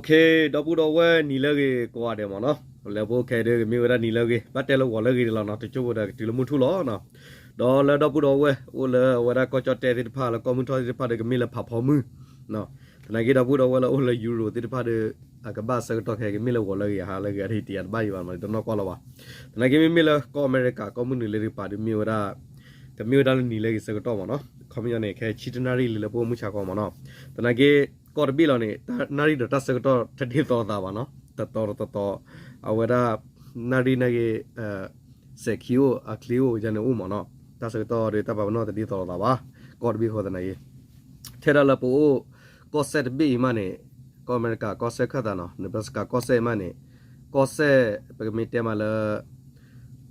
ဒီပုၢ်ဒီဝဲၢ်နံၤလၢအဂ့ၤကိးဂၤဒဲးမ့ၢ်နီၤ, လၢပအိၣ်ခဲအံၤဒီးကမ့ၢ်ဝဲဒၣ်နံၤလၢအဂ့ၤ, ဘၣ်တဲလၢဂီၤလၢအဂ့ၤန့ၣ်လီၤနီၤ, တကၠိဖိဒီးကတုၤလၢမုၢ်ထူၣ်လီၤနီၤ. ဒီးလၢဒီပုၢ်ဒီဝဲၢ်အိၣ်လၢအဝဲဒၣ်ကီၢ်ကၠီၣ်တဲၣ်သ့ၣ်တဖၣ် လၢကီၢ်မုၢ်ထီၣ်သ့ၣ်တဖၣ်ဒီးကမ့ၢ်လၢဖးဖီမုၢ် သနာ်က့ဒီပုၢ်ဒီဝဲၢ်လၢအိၣ်လၢ Europe သ့ၣ်တဖၣ်ဒီး အကဘၣ်ဆၢကတီၢ်ခဲအံၤ ကမ့ၢ်လၢဂီၤလၢအဂ့ၤ ဟါလၢအဂ့ၤ အါတက့ၢ်တယၤတဘၣ်အံၤဘၣ်နီၤ, တနီၢ်ကီၢ်လီၤဘၣ်. သနာ်က့မ့မ့ၢ်လၢကီၢ်အမဲရကၤ ကီၢ်မုၢ်နုာ်လၢတကပၤဒီးမ့ၢ်ဝဲဒၣ် ကမ့ၢ်ဝဲဒၣ်လၢနံၤလၢအဂ့ၤဆၢကတီၢ်မ့ၢ်နီၤ, ခီပညီန့ၣ် ခဲဆံတနၣ်ရံၣ်လံလၢပအိၣ်မုၢ်ဆါခီမ့ၢ်နီၤ. သနာ်က့ ကီၢ်တဘ့ၣ်လီၤန့ၣ် တၢ်နၣ်ရံၣ်ဒီးတၢ်ဆၢကတီၢ်တဒ်သိးလိာ်သးဘၣ်နီၤ, တတီၤတတီၤ အဝဲဒၣ် နၣ်ရံၣ်နၣ်ဂ့ၤ စဲးခံအိၣ် အချ့အိၣ်ယါန့ၣ်အိၣ်မ့ၢ်နီၤ, တၢ်ဆၢကတီၢ်ဒီးတၢ်ပာ်ပနီၣ်တဒ်သိးလိာ်သးဘၣ်, ကီၢ်တဘ့ၣ်ဃီသနာ်က့ ထဲဒၣ်လၢပအိၣ် ကီၢ်စဲၣ်တဘ့ၣ်အံၤမးန့ၣ်, ကီၢ်အမဲရကၤကီၢ်စဲၣ်ခၢၣ်သးနီၤ, Nebraska ကီၢ်စဲၣ်အံၤမးန့ၣ်, ကီၢ်စဲၣ် ပကမ့ၢ်တဲမးလၢ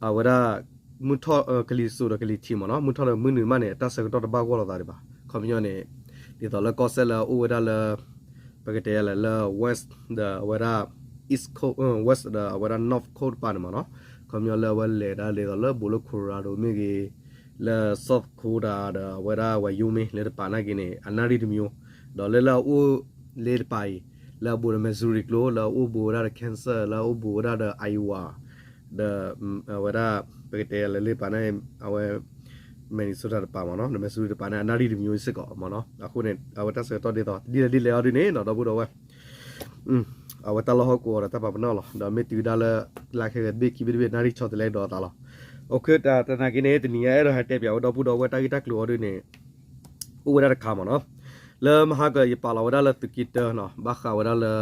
အဝဲဒၣ် မုၢ်ထီၣ် ကလံၤစိးဒီးကလံၤထံးမ့ၢ်နီၤ, မုၢ်ထီၣ်ဒီးမုၢ်နုာ်မးန့ၣ် အတၢ်ဆၢကတီၢ်တဘၣ်ဂီၢ်လိာ်သးဒံးဘၣ်. ခီပညီန့ၣ် ဒ်သိးလၢကီၢ်စဲၣ်လၢအအိၣ်ဝဲဒၣ်လၢ ပကတဲယၤလဲၣ်လၢ West ဒီးအဝဲဒၣ် East Coast, West ဒီးအဝဲဒၣ် North Coast တပၤန့ၣ်မ့ၢ်နီၤ, ခီပညီလၢအဝဲလဲၤဒၣ်ဒ်သိးလၢဘူးလၢ Colorado မ့ၢ်ဂ့ၤ, လၢ South Dakota ဒီးအဝဲဒၣ် Wyoming လၢတပၤနာ်က့န့ၣ် အနၣ်ရံၣ်တမံၤ, ဒီးလၢလၢအအိၣ်လၢတပၤအံၤ လၢအဘူးဒီး Missouri ကျိ လၢအအိၣ်ဘူးဝဲဒၣ်ဒီး Kansas လၢအအိၣ်ဘူးဝဲဒၣ်ဒီး Iowa ဒီး အဝဲဒၣ် ပကတဲယၤလဲၣ်လၢတပၤန့ၣ် အဝဲ Minnesota တပၤမ့ၢ်နီၤ, ဒီး Missouri တပၤန့ၣ် အနၣ်ရံၣ်တမံၤစ့ၢ်ကီးမ့ၢ်နီၤ, အဃိန့ၣ် အဝဲတၢ်ဆၢကတီၢ်ဒ်သိး ဒ်လဲၣ်ဒ်လဲၣ်အီၤဒ်န့ၣ်နီၤ ဒီပုၢ်ဒီဝဲၢ် အဝဲတၢ်လီၢ်ဟီၣ်ကဝီၤဒီးတၢ်ပာ်ပနီၣ်လီၤ. ဒီးမ့ၢ်တုၤဒၣ်လၢ လါခဲဂ့ၤတဘ့ၣ်ခံဘ့ၣ်တဘ့ၣ် နၣ်ရံၣ်ဆီတလဲဒီးအသးလီၤ. အိၣ်ခ့ တၢ်သနာ်က့န့ၣ် တနံၤညါအဲၣ်ဒိးဟဲတဲပၠးဝဲဒီပုၢ်ဒီဝဲၢ်တၢ်ဂ့ၢ်တၢ်ကျိၤအီၤဒ်န့ၣ် အိၣ်ဝဲဒၣ်တခါမ့ၢ်နီၤ, လၢမဟါကယပာ်လီၤဝဲဒၣ်လၢသုးက့တၢနီၤ ဘၣ်ဃးဝဲဒၣ်လၢ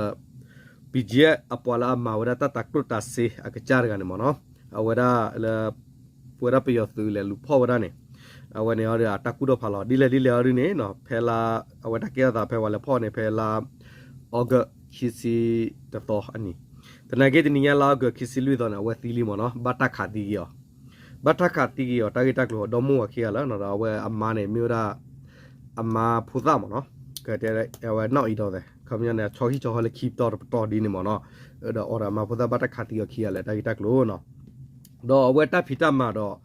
BGF အပှၤလၢအမၤဝဲဒၣ်တၢ်တၤကျိၣ်တၤစ့အကစၢ်တဂၤန့ၣ်မ့ၢ်နီၤ, အဝဲဒၣ်လၢ ပဝဲဒၣ်ပယီၤသုးလဲၤလူၤဖီၣ်ဝဲဒၣ်န့ၣ် အဝဲန့ၣ်အီၤဒီးအတၢ်ကူၣ်ထီၣ်ဖးလီၤ ဒ်လဲၣ်ဒ်လဲၣ်အီၤဒ်န့ၣ်နီၤ ဖဲလါ အဝဲတၢ်ကဲထီၣ်သးဖဲပှၤလဲၤဖီၣ်န့ၣ် ဖဲလါ August ခံဆံတသီအနံၤ, သနာ်က့တနံၤညါလါ August ခံဆံလွံၢ်သီန့ၣ် အဝဲသံလံမ့ၢ်နီၤ ဘၣ်တၢ်ခးသံက့ၤအီၤ ဘၣ်တၢ်ခးသံက့ၤအီၤ တၢ်ဂ့ၢ်တၢ်ကျိၤဒီမါဝၤခံဂၤလၢ ဒီးအဝဲအမါန့ၣ် မ့ၢ်ဝဲဒၣ် အမါဖိသၣ်မ့ၢ်နီၤ, ကတဲအဝဲနီၢ်အံၤဒီး ခီပညီန့ၣ် ဆီဟံၣ်ဆီဟီၣ်လၢခံပတီၢ်တပတီၢ်ဒ်န့ၣ်မ့ၢ်နီၤ, ဒီးအီၤဒီးအမါဖိသၣ်ဘၣ်တၢ်ခးသံအီၤခံဂၤလၢတၢ်ဂ့ၢ်တၢ်ကျိၤနီၤ, ဒီးအဝဲတၢ်ဖံးတၢ်မၤဒီး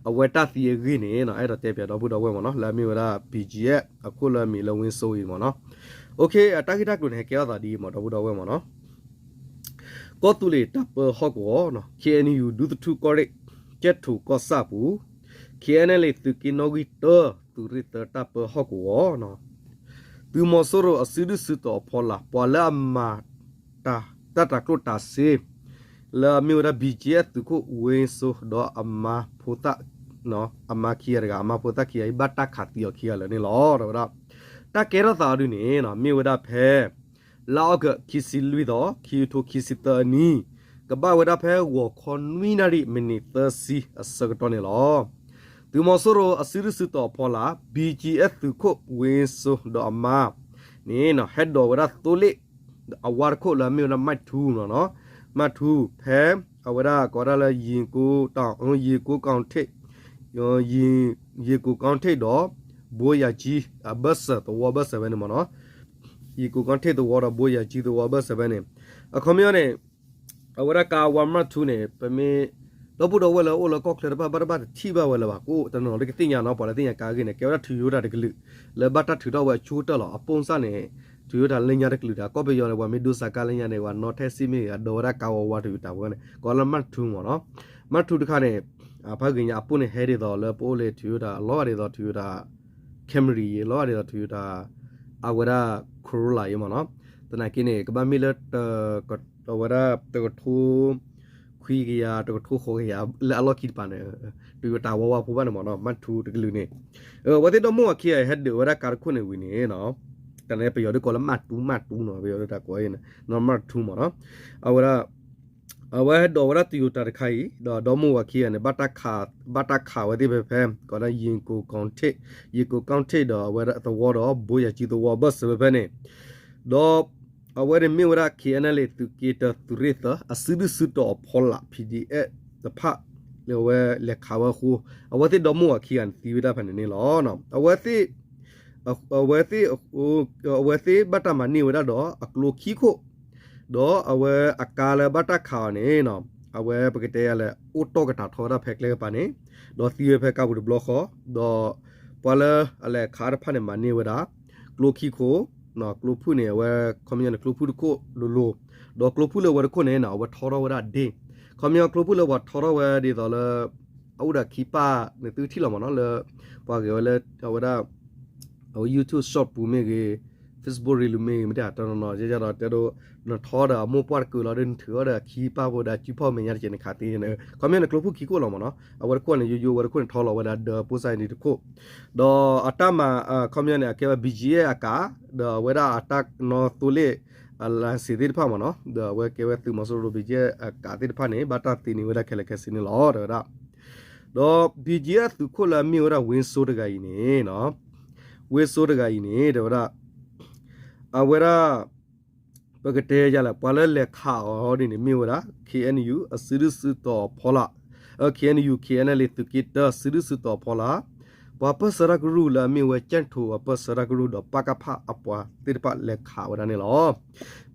အဝဲတၢ်သံအဂ့ၢ်န့ၣ်နီၤ အဲၣ်ဒိးတဲပၠးဒီပုၢ်ဒီဝဲၢ်မ့ၢ်နီၤ လၢအမ့ၢ်ဝဲဒၣ် BGF အခိၣ်လၢအမံၤလၢ Win Seoul အံၤမ့ၢ်နီၤ, အိၣ်ခ့ အတၢ်ဂ့ၢ်တၢ်ကျိၤန့ၣ် ဟဲကဲထီၣ်သးဒ်အံၤမ့ၢ် ဒီပုၢ်ဒီဝဲၢ်မ့ၢ်နီၤ ကီၢ်သူလ့ၤတၢ်ပၢဟီၣ်ကဝီၤ KNU ဒူသထူၣ်ကီၢ်ရ့ၣ် ကၠဲၣ်ထူးကီၢ်ဆၣ်ပူၤ KNLA သုးက့နီၣ်ဂံၢ်တၢ သုးရ့ၣ်သၢတၢ်ပၢဟီၣ်ကဝီၤ သုးမီၤစိရိၤအစုဒုၣ်စုတီၤအဖီလာ် ပှၤလၢအမၤ တၢ်တၤကျိၣ်တၤစ့ လၢအမ့ၢ်ဝဲဒၣ် BGF သုးခိၣ် ဝ့စိ ဒီးအမါဖိသၣ် အမါခံဂၤတဂၤ အမါဖိသၣ်ခံဂၤအံၤ ဘၣ်တၢ်ခးသံအီၤခံဂၤလၢာ်န့ၣ်လီၤ. ဒီးဝဲဒၣ် တၢ်ကဲထီၣ်သးအီၤဒ်န့ၣ် မ့ၢ်ဝဲဒၣ်ဖဲ လါအီကူး ခံဆံလွံၢ်သီ ခံကထိခံဆံသၢအနံၣ် ကဘၣ်ဝဲဒၣ်ဖဲဂီၤခီနွံနၣ်ရံၣ် မံးနံးသၢဆံအဆၢကတီၢ်န့ၣ်လီၤ. သုးမီၤစိရိၤအစုဒုၣ်စုတီၤအဖီလာ် BGF သုးခိၣ် ဝ့စိ ဒီးအမါန့ၣ် ဟဲဒိးဝဲဒၣ်သိလ့ၣ် အဝါတခိၣ်လၢအမ့ၢ်ဝဲဒၣ် မၢ်ထူနီၤ, မၢ်ထူ ဖဲ အဝဲဒၣ်ကိးဝဲဒၣ်လၢ ယ့ၣ်ကိကီၢ်ထ့ၣ် ယ့ၣ်ကိကီၢ်ထ့ၣ်ဒီး ဘိယၤကၠံ အဘၢၣ်စၢၤသဝီဘၢၣ်စၢၤဖဲန့ၣ်မ့ၢ်နီၤ, ယ့ၣ်ကိကီၢ်ထ့ၣ်သဝီဒီး ဘိယၤကၠံသဝီဘၢၣ်စၢၤဖဲန့ၣ် အခီပညီန့ၣ် အဝဲဒၣ်ကါဝါ မၢ်ထူ န့ၣ် ပမ့ၢ် ဒီပုၢ်ဒီဝဲၢ်လၢအိၣ်လၢကီၢ်ချၢတဖၣ် ဘၣ်တဘၣ်တထံၣ်ဘၣ်ဝဲလၢၤဘၣ် ကိးတနီၤလၢကသ့ၣ်ညါနီၤ ပှၤလၢသ့ၣ်ညါကါဂ့ၢ်န့ၣ် ကဲဝဲဒၣ် Toyota တကလုာ် လၢဘၣ်တၢ်ထုးထီၣ်ဝဲအဆိကတၢၢ်လီၤ. အပိၢ်စၣ်န့ၣ် Toyota လၢညါတကလုာ်ဒီး ကီၢ်ပယီၤန့ၣ် ပှၤမ့ၢ်ဒိစါကါလၢညါန့ၣ် ပှၤနီၣ်ထဲစ့ၢ်မ့ၢ်ဂ့ၤ အဒိးဝဲဒၣ်ကါဝါဝါ Toyota ဝဲန့ၣ် ကိးလၢ မၢ်ထူ မ့ၢ်နီၤ, မၢ်ထူ တခါန့ၣ် ဖဲဂ့ၤညါအပိၢ်န့ၣ် ဟဲဒ်သိးလၢပအိၣ်လၢ Toyota အလီၤဂာ်ဒ်သိး Toyota Camry အံၤ လီၤဂာ်ဒ်သိး Toyota အဝဲဒၣ် Corolla အံၤမ့ၢ်နီၤ, သနာ်က့န့ၣ် ကဘၣ်မ့ၢ်လၢ အဝဲဒၣ် တကထိ ခွံကယၤ တကထိဃိးကယၤ လၢအလီၢ်ခံတပၤန့ၣ် Toyota ဝါဝါဖိဘၣ်န့ၣ်မ့ၢ်နီၤ မၢ်ထူ တကလုာ်န့ၣ် အဝဲသ့ၣ်ဒီမါဝၤခံဂၤအံၤ ဟဲဒုးဝဲဒၣ်ကါတခိၣ်န့ၣ်ဝံၤန့ၣ်နီၤ, တၢ်န့ၣ်ပယီၤဒုးကိးလၢ မၢ်ထူ မၢ်ထူ နီၤ ပယီၤဒုးတၢ်ကိးအံၤန့ၣ် မၢ်ထူ မ့ၢ်နီၤ, အဝဲဒၣ် အဝဲဟဲဒိးဝဲဒၣ် Toyota တခါအံၤ ဒီးဒီမါဝၤခံဂၤန့ၣ် ဘၣ်တၢ်ခးဝဲသ့ၣ်ဖဲဖဲ ကိးဒၣ် ယ့ၣ်ကိကီၢ်ထ့ၣ် ယ့ၣ်ကိကီၢ်ထ့ၣ်ဒီးအဝဲဒၣ်သဝီဒီး ဘိယၤကၠံသဝီဘၢၣ်စၢၤဖဲဖဲန့ၣ်, ဒီး အဝဲန့ၣ်မ့ၢ်ဝဲဒၣ် KNLA သုးက့တၢ သုးရ့ၣ်သၢ အစုဒုၣ်စုတီၤအဖီလာ် PDF တဖၣ် လၢအဝဲလဲၤခးဝဲအဃိ အဝဲသ့ၣ်ဒီမါဝၤခံဂၤန့ၣ် သံဝဲဒၣ်ဖဲန့ၣ်န့ၣ်လီၤ. အဝဲသ့ၣ် အဝဲသ့ၣ် အဝဲသ့ၣ်ဘၣ်တၢ်မၤန့ၢ်ဝဲဒၣ်ဒီးအကျိခံခိၣ်, ဒီးအဝဲအကါလၢဘၣ်တၢ်ခးအီၤန့ၣ် အဝဲပကတဲယၤလဲၣ် အိၣ်တီၢ်ကတၢၢ်ထီၣ်ဝဲဒၣ်ဖဲကျဲကပၤန့ၣ်, ဒီးသံဝဲဖဲကါပူၤတဘျီဃီ, ဒီးပှၤလၢအလဲၤခးတဖၣ်န့ၣ် မၤန့ၢ်ဝဲဒၣ် ကျိခံခိၣ် ကျိဖုၣ်န့ၣ် အဝဲ ခီပညီန့ၣ် ကျိဖုၣ်တခိၣ်လိၤလိၤ, ဒီးကျိဖုၣ်လၢဝဲတခိၣ်န့ၣ် အဝဲထီထီၣ်ဝဲဒၣ်ဒ့, ခီပညီကျိဖုၣ်လၢပှၤထီထီၣ်ဝဲဒ်သိးလၢ အအိၣ်ဒီးခံပၢ်န့ၣ်သုထံၣ်လီၤမ့ၢ်နီၤ လၢ ပှၤဂ့ၤဝဲလၢ အဝဲဒၣ် အဝဲ YouTube Short ပူၤမ့ၢ်ဂ့ၤ, Facebook Reel မ့ၢ်ဂ့ၤ မ့ၢ်တၢ်တနီၤနီၤ ယဲယဒီးတဲဒိ နထီဒီးအမိၢ်ပှၢ်တကုာ်လီၤဒီး နထုးအီၤဒီးခံပၢ်ဖိဒီးအစုဖီၣ်မဲာ်ညါတက့ၢ် နခးသ့န့ၣ် ခီပညီန့ၣ် ကျိဖုၣ်ခံခိၣ်လီၤမ့ၢ်နီၤ အဝဲတခိၣ်န့ၣ် ယိယိဝဲတခိၣ်န့ၣ် ထီလီၤဝဲဒၣ်ဒီး ပိုစၢ်အံၤန့ၣ်တခိၣ်, ဒီးအတၢ်မၤ ခီပညီန့ၣ် အကဲဝဲ ဘံၣ်ကၠံအကး ဒီးအဝဲဒၣ်အတၢ်နီၣ်သိလ့ၣ် အလံစ့သ့ၣ်တဖၣ်မ့ၢ်နီၤ ဒီးအဝဲကဲဝဲသုးမီၤစိရိၤ ဘံၣ်ကၠံအကးသ့ၣ်တဖၣ်န့ၣ် ဘၣ်တၢ်သ့န့ၢ်ဝဲဒၣ်ခဲလၢာ်ခဲဆ့န့ၣ်လီၤ တဲဝဲဒၣ် ဒီး ဘံၣ်ကၠံအသုးခိၣ်လၢအမ့ၢ်ဝဲဒၣ် ဝ့စိတဂၤအံၤန့ၣ်နီၤ, ဝ့စိတဂၤအံၤန့ၣ် တဲဝဲဒၣ် အဝဲဒၣ် ပကတဲယၤလဲၣ် ပှၤလၢလဲၤခးအီၤဒ်န့ၣ် မ့ၢ်ဝဲဒၣ် KNU အစုဒုၣ်စုတီၤအဖီလာ်, KNU KNLA သုးက့တၢ စုဒုၣ်စုတီၤအဖီလာ်, ပှၤပၢၢ်ဆၢတၢ်ကရူၢ်လၢအမ့ၢ်ဝဲ ကၠဲၣ်ထိး အပၢၢ်ဆၢတၢ်ကရူၢ်ဒီး ပကဖအပှၤသ့ၣ်တဖၣ်လဲၤခးဝဲဒၣ်န့ၣ်လီၤ.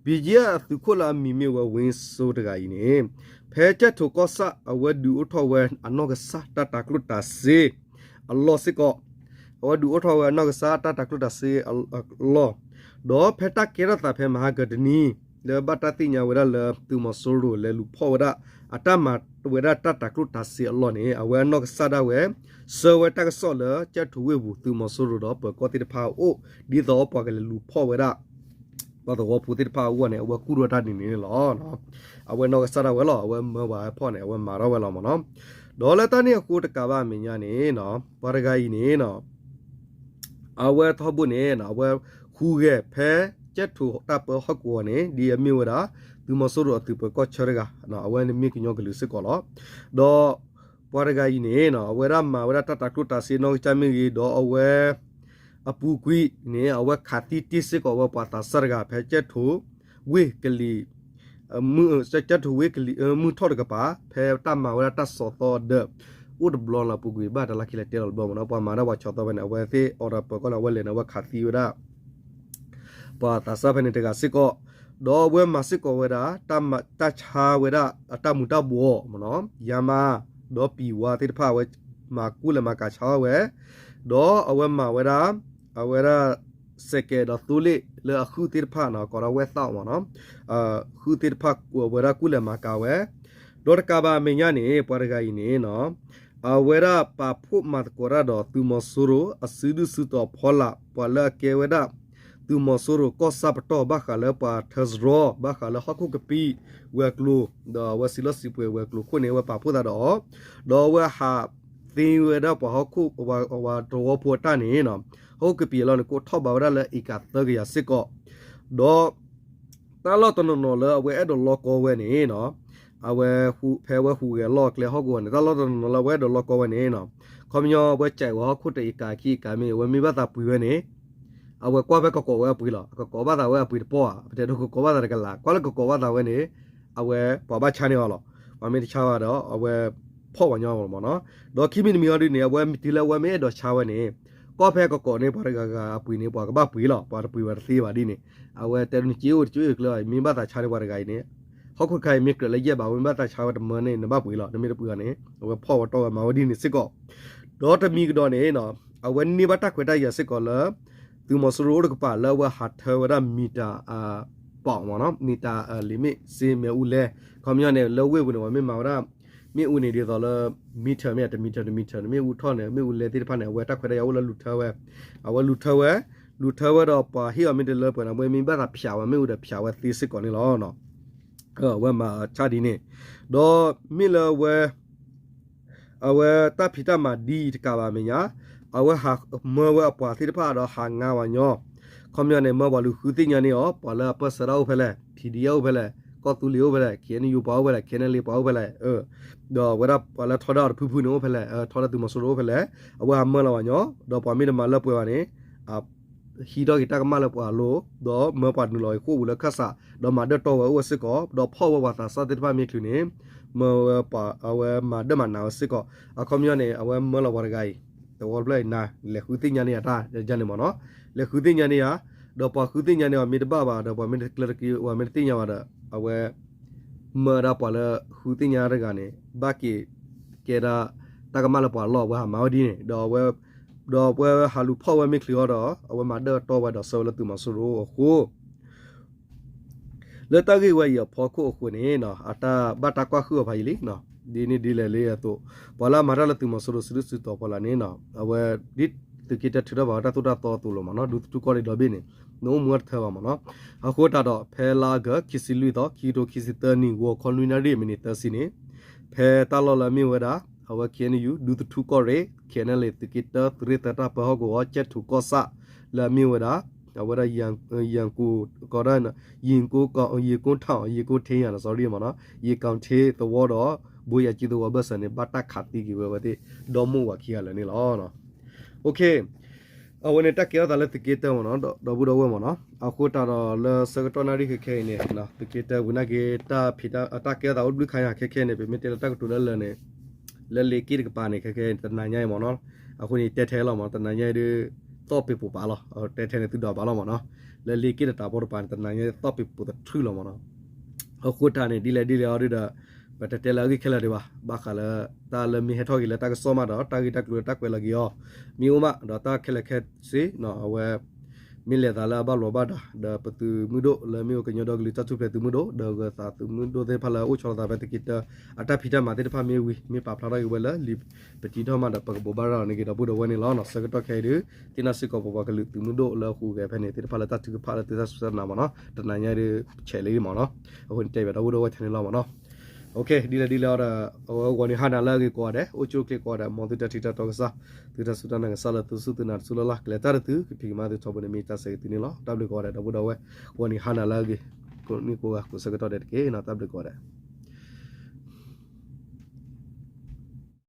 ဘံၣ်ကၠံအသုးခိၣ်လၢအမံၤမ့ၢ်ဝဲ ဝ့စိတဂၤအံၤန့ၣ် ဖဲကၠဲၣ်ထိးကီၢ်ဆၣ်အဝဲဒုးအိၣ်ထီၣ်ဝဲအနီၢ်ကစၢ်တၢ်တၤကျိၣ်တၤစ့အလီၢ်စ့ၢ်ကီး, အဝဲဒုးအိၣ်ထီၣ်ဝဲအနီၢ်ကစၢ်တၢ်တၤကျိၣ်တၤစ့အလီၢ်, ဒီးဖဲတၢ်ကဲထီၣ်သးဖဲမဟါကတနံၤ လၢဘၣ်တၢ်သ့ၣ်ညါဝဲဒၣ်လၢသုးမီၤစိရိၤလဲၤလူၤဖီၣ်ဝဲဒၣ် အတၢ်မၤဝဲဒၣ်တၢ်တၤကျိၣ်တၤစ့အလီၢ်န့ၣ် အဝဲအနီၢ်ကစၢ်ဒၣ်ဝဲ ဆှၢဝဲတၢ်ကစီၣ်လၢကၠဲၣ်ထိးဝ့ၢ်ပူၤ သုးမီၤစိရိၤဒီးပၢၤကီၢ်သ့ၣ်တဖၣ်အအိၣ် ဒ်သိးပှၤကလဲၤလူၤဖီၣ်ဝဲဒၣ် ပှၤသဝီဖိသ့ၣ်တဖၣ်အဂီၢ်န့ၣ် အဝဲကူၣ်ထီၣ်တၢ်ဒ်န့ၣ်န့ၣ်လီၤ. အဝဲနီၢ်ကစၢ်ဒၣ်ဝဲလီၤ အဝဲမၢပှၤဖီၣ်န့ၣ် အဝဲမၤထီၣ်ဝဲလီၤမ့ၢ်နီၤ. ဒီးလၢတၢ်န့ၣ်အဃိတကးဘၣ်အမဲာ်ညါန့ၣ် ပှၤတဂၤအံၤန့ၣ် အဝဲထီဘိန့ၣ် အဝဲဟူးဂဲၤဖဲကၠဲၣ်ထိးတၢ်ပၢဟီၣ်ကဝီၤန့ၣ် ဒ်အမ့ၢ်ဝဲဒၣ် သုးမီၤစိရိၤအသုးပၢၤကီၢ်ဆၢတဂၤ အဝဲန့ၣ်မ့ၢ်ကညီကလုာ်စ့ၢ်ကီးလီၤ. ဒီးပှၤတဂၤအံၤန့ၣ် အဝဲဒၣ်မၤဝဲဒၣ်တၢ်တၤကျိၣ်တၤစ့နီၢ်ကစၢ်မ့ၢ်ဂ့ၤ ဒီးအဝဲ အပူၤကွံာ်န့ၣ် အဝဲခးသံတ့ၢ်စ့ၢ်ကီးဝဲပှၤသးစၢ်တဂၤ ဖဲကၠဲၣ်ထိးဝ့ၢ်ကလံၤ ကၠဲၣ်ထိးဝ့ၢ်ကလံၤမုၢ်ထီၣ်တကပၤ ဖဲတၢ်မၤဝဲဒၣ်တၢ်စိာ်သီဒီး အိၣ်တဘျီလီၤ ပူၤကွံာ်ဘၣ်တလါခံလၢတဲလီၤတဘျီမ့ၢ်နီၤ ပှၤမၤဒၣ်ပှၤဆီၣ်သီဖဲန့ၣ် အဝဲသ့ၣ်အိးထီၣ်ပၢၤကီၢ်န့ၣ် အဝဲလဲၤန့ၣ် အဝဲခးသံဝဲဒၣ် ပှၤသးစၢ်ဖဲန့ၣ်တဂၤစ့ၢ်ကီး, ဒီးအဝဲမၤစ့ၢ်ကီးဝဲဒၣ် တၢ်ဆါဝဲဒၣ်အတၢ်မူၤတၢ်ဘှီးမ့ၢ်နီၤ ယါမါ ဒီးပံၤဝါသ့ၣ်တဖၣ် အဝဲမၤကူၣ်လဲၤမၤကၤဆါဝဲ, ဒီးအဝဲမၤဝဲဒၣ် အဝဲဒၣ် စဲးကဲးဒီးသိလ့ၣ်လၢအဃုသ့ၣ်တဖၣ်နီၤ ကိးဒီးဝဲသၣ်မ့ၢ်နီၤ ဃုသ့ၣ်တဖၣ်ဝဲဒၣ်ကူၣ်လဲၤမၤကၤဝဲ, ဒီးတကးဘၣ်အမဲာ်ညါန့ၣ် ပှၤတဂၤအံၤန့ၣ်နီၤ အဝဲဒၣ်ပာ်ဖှိၣ်မၤသကိးတၢ်ဒီးသုးမီၤစိရိၤ အစုဒုၣ်စုတီၤဖီလာ် ပှၤလၢအကဲဝဲဒၣ် သုးမီၤစိရိၤကီၢ်ဆၣ်ပတီၢ် ဘၣ်ဃးလၢပှၤထၢစရီ ဘၣ်ဃးလၢဟီၣ်ခိၣ်ကပံာ်ဝဲၤကျိၤ ဒီးအဝဲစံးလီၢ်စံးပှဲၤဝဲၤကျိၤခိၣ်န့ၣ် အဝဲပာ်ဖှိၣ်သးဒီးအီၤ, ဒီးအဝဲဟးသ့ဝဲဒၣ်ပှၤဟီၣ်ခိၣ် အဝဲတဝီဖိအတၢ်န့ၣ်နီၤ ဟီၣ်ခိၣ်ကပံာ်အလီၢ်န့ၣ် ကိးထီၣ်ဘးဝဲဒၣ်လၢအ့ကၤသၢကယၤစ့ၢ်ကီး, ဒီး တၢ်လီၢ်တနီၤနီၤလၢအဝဲအဲၣ်ဒိးလီၢ်ကီဝဲန့ၣ်နီၤ အဝဲဖဲအဝဲဟူးဂဲၤလီၢ်ကျဲဟီၣ်ကဝီၤန့ၣ် တၢ်လီၢ်တနီၤနီၤလၢအဝဲအဲၣ်ဒိးလီၢ်ကီဝဲန့ၣ်နီၤ ခီပညီအဝဲစဲးဝဲဟီၣ်ခိၣ်တအ့ကၤခံအ့ကၤမ့ၢ် အဝဲမ့ၢ်ဘၣ်သးပှ့ၤဝဲန့ၣ် အဝဲကွၢ်ဖဲကကိးဝဲအပှ့ၤလီၤ ကကိးဘၣ်သးဝဲအပှ့ၤတပီၢ်ဧါ ပတဲဒိးကကိးဘၣ်သးတကလး ကွၢ်လၢကကိးဘၣ်သးဝဲန့ၣ် အဝဲပှၤဘၣ်ဆါန့ၢ်အီၤလီၤ ပှၤမ့ၢ်တဆါဘၣ်ဒီး အဝဲဖီၣ်ပှၤညီမ့ၢ်နီၤ ဒီးခံမံၤတမံၤအီၤဒ်န့ၣ် အဝဲတုၤလၢအဝဲမ့ၢ်အဲၣ်ဒိးဆါဝဲန့ၣ် ကီၢ်ဖဲကကိးန့ၣ် ပှၤတဂၤဂၤအပှ့ၤန့ၣ် ပှၤကဘၣ်ပှ့ၤလီၤ ပှၤတပှ့ၤဝဲတသ့ဘၣ်ဒ်န့ၣ် အဝဲတဲဒိးနက့အိၣ်တက့အိၣ်တကျၢၤဘၣ် မ့ၢ်ဘၣ်သးဆါန့ၢ်ပှၤတဂၤအံၤန့ၣ် ဟီၣ်ခိၣ်တခါအံၤမ့ၢ်ကြၢးလၢယဲၢ်ဘး မ့ၢ်ဘၣ်သးဆါဝဲတမၢန့ၣ် နဘၣ်ပှ့ၤလီၤ နမ့ၢ်တပှ့ၤအီၤန့ၣ် အဝဲဖီၣ်ဝဲတီၢ်ဝဲမၤဝဲဒ်န့ၣ်စ့ၢ်ကီး ဒီးတမံၤကဒီးန့ၣ် အဝဲန့ၢ်ဘၣ်တၢ်ခွဲးတၢ်ယာ်စ့ၢ်ကီးလၢ သုးမီၤစိရိၤအိၣ်တကပၤလၢအဝဲဟးထၢဝဲဒၣ်မံၤတၢ် ပီးမ့ၢ်နီၤ မံၤတၢ်လံာ်မ့ၣ်စ့မဲာ်အူလဲ ခီပညီန့ၣ် လၢဝ့ၢ်ပူၤန့ၣ် ပှၤမ့ၢ်မၤဝဲဒၣ် မ့ၣ်အူန့ၣ်ဒ်သိးလၢ မံထၢၣ်မ့ၢ်တမံၤထၢၣ်တမံၤထၢၣ်န့ၣ် မ့ၣ်အူထီၣ်န့ၣ် မ့ၣ်အူလဲသ့ၣ်တဖၣ်န့ၣ် အဝဲတၢ်ခွဲးတၢ်ယာ်အိၣ်လၢလူၤထၢဝဲ အဝဲလူၤထၢဝဲ လူၤထၢဝဲဒီး ပှၤဟ့ၣ်အီၤမ့ၢ်တလၢပှဲၤန့ၣ် အဝဲမ့ၢ်ဘၣ်သးဖျးဝဲ မ့ၣ်အူဒီးဖျးဝဲသ့စ့ၢ်ကီးန့ၣ်လီၤ. အဝဲမၤဆါဒ်န့ၣ် ဒီးမ့ၢ်လၢအဝဲ အဝဲတၢ်ဖံးတၢ်မၤဒ်အံၤတကးဘၣ်အမဲာ်ညါ အဝဲဟးမၢဝဲအပှၤသ့ၣ်တဖၣ်ဒီးဟးငါပှၤညီ ခီပညီန့ၣ် မၢပှၤလူၤဃုသ့ၣ်ညါန့ၢ်အီၤ ပှၤလၢအပၢၢ်ဆၢတၢ်အိၣ်ဖဲလဲၣ် PDF အိၣ်ဖဲလဲၣ် ကီၢ်သူလ့ၤအိၣ်ဖဲလဲၣ် KNU ပှၤအိၣ်ဖဲလဲၣ် KNLA ပှၤအိၣ်ဖဲလဲၣ် ဒီးအဝဲဒၣ်ပှၤလၢထီဒါအီၤတဖုဖုန့ၣ်အိၣ်ဖဲလဲၣ် ထီဒါသုးမီၤစိရိၤအိၣ်ဖဲလဲၣ် အဝဲဟးမၢလီၤပှၤညီ ဒီးပှၤမ့ၢ်တမၤလၢပှဲၤဘၣ်န့ၣ် ဟံးထီၣ်က့ၤတၢ်ကမၣ်လၢပှၤအလိၤ ဒီးမၢပှၤနုာ်လီၤက့ၤဃိာ်ပူၤလၢခၢၣ်စး ဒီးမၤဒၢၣ်တီဝဲအိၣ်ဝဲစ့ၢ်ကီး ဒီးဖီၣ်ဝဲပှၤသးစၢ်သ့ၣ်တဖၣ်မ့ၢ်ချုးန့ၣ် မၢဝဲပှၤအဝဲမၤဒၢၣ်မၤနးဝဲစ့ၢ်ကီး အခီပညီန့ၣ် အဝဲမၢလီၤပှၤတဂၤအံၤ သဝီတဖျၢၣ်အံၤနၤ လဲၤဃုသ့ၣ်ညါန့ၢ်ယၤတၢ်ယန့ၣ်မ့ၢ်နီၤ လဲၤဃုသ့ၣ်ညါန့ၢ်ယၤ ဒီးပှၤဃုသ့ၣ်ညါန့ၢ်အီၤမ့ၢ်တဘၣ်ဘၣ်ဒီး ပှၤမ့ၢ်တကျၢၤတက့ၤ ပှၤမ့ၢ်တသ့ၣ်ညါဘၣ်ဒီး အဝဲ မၢဒၣ်ပှၤလၢဃုသ့ၣ်ညါတဂၤန့ၣ် ဘၣ်က့ၤကဲဒၣ် တၢ်ကမၣ်လၢပှၤအလီၢ် အဝဲဟးမၤဝဲဒ်န့ၣ် ဒီးအဝဲ ဒီးပဝဲဟးလူၤဖီၣ်ဝဲမ့ၢ်ချံးအီၤဒီး အဝဲမၤဒၢၣ်အတီဝဲဒီးဆှၢဝဲလၢသုးမီၤစိရိၤအဃိ လၢတၢ်ဂ့ၢ်ဝဲအံၤအဖီခိၣ်အဃိန့ၣ် အတၢ်ဘၣ်တၢ်ကွၢ်ဃုာ်အီၤဖးယံာ်လံ. ဒ်န့ၣ်ဒ်လဲၣ်လံအသိး ပှၤလၢအမၤတၢ်လၢသုးမီၤစိရိၤစုဒုစုတီၤပှၤလၢ်န့ၣ် အဝဲဒ်သုးက့တၢထုးထီၣ်ဘၣ်ဝဲတၢ်သိၣ်တၢ်သီအသိးလီၤမ့ၢ်နီၤ, ဒူသထူကီၢ်ရ့ၣ်ဒီဘ့ၣ်န့ၣ် နအိၣ်မူဝဲတထၢဘၣ်မ့ၢ်နီၤ. အဃိသတးဒီး ဖဲလါအီကူး ခံဆံလွံၢ်သီ ခံကထိခံဆံသၢနံၣ် ဂီၤခီနွံနၣ်ရံၣ်မံးနံးသၢဆံန့ၣ် ဖဲတၢ်လီၢ်လၢအမ့ၢ်ဝဲဒၣ် အဝဲ ခ့ၣ်အဲၣ်ယူၣ် ဒူသထူကီၢ်ရ့ၣ် ခ့ၣ်အဲၣ်ယူၣ် သုးက့တၢ သုးရ့ၣ်သၢတၢ်ပၢဟီၣ်ကဝီၤ ကၠဲၣ်ထူးကီၢ်ဆၣ် လၢအမ့ၢ်ဝဲဒၣ် အဝဲဒၣ် ယၤကိ ကီးဒၣ် ယံၤကိထၣ် ယံၤကိထ့ယၤ sorry မ့ၢ်နီၤ ယံၤကီထ့သဝီဒီး ဘိယၤကၠံသဝီဘၢၣ်စၢၤန့ၣ် ဘၣ်တၢ်ခးသံက့ၤဝဲအဝဲသ့ၣ် ဒီမိၢ်ဝၤခံဂၤလၢာ်န့ၣ်လီၤ. အဝဲန့ၣ်တၢ်ကဲထီၣ်သးလၢသုးက့တၢမ့ၢ်နီၤ ဒီပုၢ်ဒီဝဲၢ်မ့ၢ်နီၤ. အဃိသတးဒီးလၢဆၢကတီၢ်နၣ်ရံၣ်ခဲခဲအံၤန့ၣ် သုးက့တၢဝံၤနာ်က့ တၢ်ဖံးတၢ်ကဲထီၣ်သးအိၣ်တဘျုးခါညါခဲခဲန့ၣ် ပမ့ၢ်တဲလၢတၢ်ကတိၤလၢလၢာ်န့ၣ် လၢလ့က့ၣ်တကပၤန့ၣ် ခဲခဲတနၤညါအံၤမ့ၢ်နီၤ. အဃိန့ၣ် တဲထဲလီၤမ့ၢ်နီၤ တနၤညါအံၤဒုး သီၣ်ပ့ၤပိာ်ပာ်လီၤ တဲထဲန့ၣ်သုဒိးဘၣ်လီၤမ့ၢ်နီၤ. လၢလ့က့ၣ်တတးဖိတကပၤန့ၣ် တနၤညါအံၤသီၣ်ပ့ၤပိာ်သထြူးလီၤမ့ၢ်နီၤ. အဃိတၢ်န့ၣ် ဒ်လဲၣ်ဒ်လဲၣ်အီၤဒုးဒီး ပတတဲလၢအဂ့ၢ်ခဲလၢာ်ဒံးဘၣ် ဘၣ်ဃးလၢ တၢ်လၢမ့ၢ်ဟဲထီၣ်က့ၤလၢတၢ်ကစီၣ်မးဒီး တၢ်ဂ့ၢ်တၢ်ကျိၤလၢတၢ်ကွဲးလီၤက့ၤအီၤ မ့ၢ်အိၣ်မး ဒီးတၢ်ခဲလၢာ်ခဲဆ့ အဝဲ မ့ၢ်လဲၤသးလၢအဘၣ်လိာ်ဘၣ်ဒါ ဒီးပသုးမုၢ်ဒိၣ်လၢမ့ၢ်အိၣ်ကညီဒီကလုာ်တၢ်ထူၣ်ဖျဲးသုးမုၢ်ဒိၣ် ဒီးဂၢၤသးသုးမုၢ်ဒိၣ်သ့ၣ်တဖၣ်လၢအအိၣ်ဆီလီၤသးဖဲသုးက့တၢ အတၢ်ဖံးတၢ်မၤသ့ၣ်တဖၣ်မ့ၢ်ဝံၤ မ့ၢ်ပာ်ဖျါထီၣ်က့ၤဝဲလၢလံာ်ပတံထီၣ်မးဒီး ပကဘိးဘၣ်ရၤလီၤန့ၢ်က့ၤဒီပုၢ်ဒီဝဲၢ်န့ၣ်လီၤ. ဆၢကတီၢ်ခဲအံၤဒုး သ့ၣ်နီၣ်စ့ၢ်ကီးပပှၤကလုာ်သုးမုၢ်ဒိၣ်လၢအဟူးဂဲၤဖဲန့ၣ်သ့ၣ်တဖၣ်လၢတၢ်ထုကဖၣ်လၢသုတၢ်စူၢ်တၢ်နာ်မ့ၢ်နီၤ တနၤညါဒုးဆဲးလံမ့ၢ်နီၤ. အဃိန့ၣ်တဲဘၣ်ဒီပုၢ်ဒီဝဲၢ်ထဲန့ၣ်လီၤမ့ၢ်နီၤ. ဒ်လဲၣ်ဒ်လဲၣ်အီၤဒီး အဝဲဂီၤနံၤဟါနၤလၢအဂ့ၤကိးဂၤဒဲး အိၣ်ဆူၣ်အိၣ်ချ့ကိးဂၤဒဲး မ်သုတၢ်ထံၣ်တၢ်တီကစၢ် သုတၢ်စူၢ်တၢ်နာ်ကစၢ်လၢသုစူၢ်သုနာ်တစူၢ်လၢ်လၢ် ကလဲၤတၢ်တသု ကဖံးကမၤသုထီဘိန့ၣ်မ့ၢ်တၢ်ဆၢဂ့ၤသုန့ၣ်လီၤ. တၢ်ဘျုးကိးဂၤဒဲး ဒီပုၢ်ဒီဝဲၢ် ဂီၤနံၤဟါနၤလၢအဂ့ၤ ကိးနံၤကိးဂၤကိးဆၢကတီၢ်ဒဲးတက့ၢ်နီၤ တၢ်ဘျုးကိးဂၤဒဲး